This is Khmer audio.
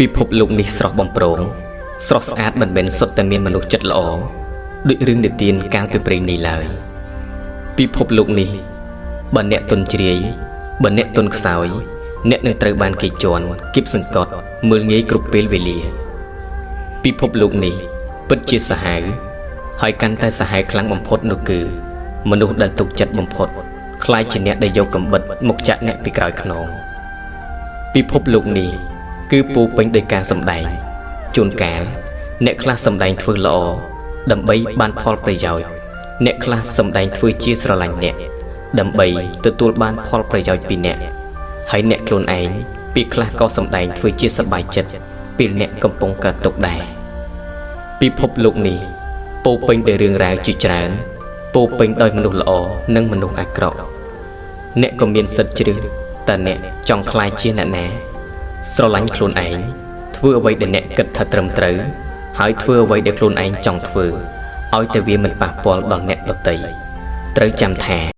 ពិភពលោកនេះស្រស់បំព្រងស្រស់ស្អាតមិនមែនសុទ្ធតែមានមនុស្សចិត្តល្អដូចរឿងនិទានកាលពីព្រេងនេះឡើយពិភពលោកនេះបើអ្នកទន់ជ្រាយបើអ្នកទន់ខ្សោយអ្នកនឹងត្រូវបានគេជន់គៀបសង្កត់មើលងាយគ្រប់ពេលវេលា ពិភពលោកនេះពិតជាសាហាវហើយកាន់តែសាហាវខ្លាំងបំផុតនោះគឺមនុស្សដែលទុកចិត្តបំផុតក្លាយជាអ្នកដែលយកកំបិតមកចាក់អ្នកពីក្រោយខ្នងពិភពលោកនេះគឺពោរពេញដោយការសម្ដែងជួនកាលអ្នកខ្លះសម្ដែងធ្វើល្អដើម្បីបានផលប្រយោជន៍អ្នកខ្លះសម្ដែងធ្វើជាស្រឡាញ់អ្នកដើម្បីទទួលបានផលប្រយោជន៍ពីអ្នកហើយអ្នកខ្លួនឯងពីខ្លះក៏សម្ដែងធ្វើជាសប្បាយចិត្តពេលអ្នកកំពុងកើតទុក្ខដែរ ពិភពលោកនេះពោរពេញដោយរឿងរ៉ាវជាច្រើនពោរពេញដោយមនុស្សល្អនិងមនុស្សអាក្រក់អ្នកក៏មានសិទ្ធិជ្រើសតើអ្នកចង់ក្លាយជាអ្នកណាស្រឡាញ់ខ្លួនឯងធ្វើអ្វីដែលអ្នកគិតថាត្រឹមត្រូវហើយធ្វើអ្វីដែលខ្លួនឯងចង់ធ្វើឲ្យតែវាមិនប៉ះពាល់ដល់អ្នកដទៃត្រូវចាំថា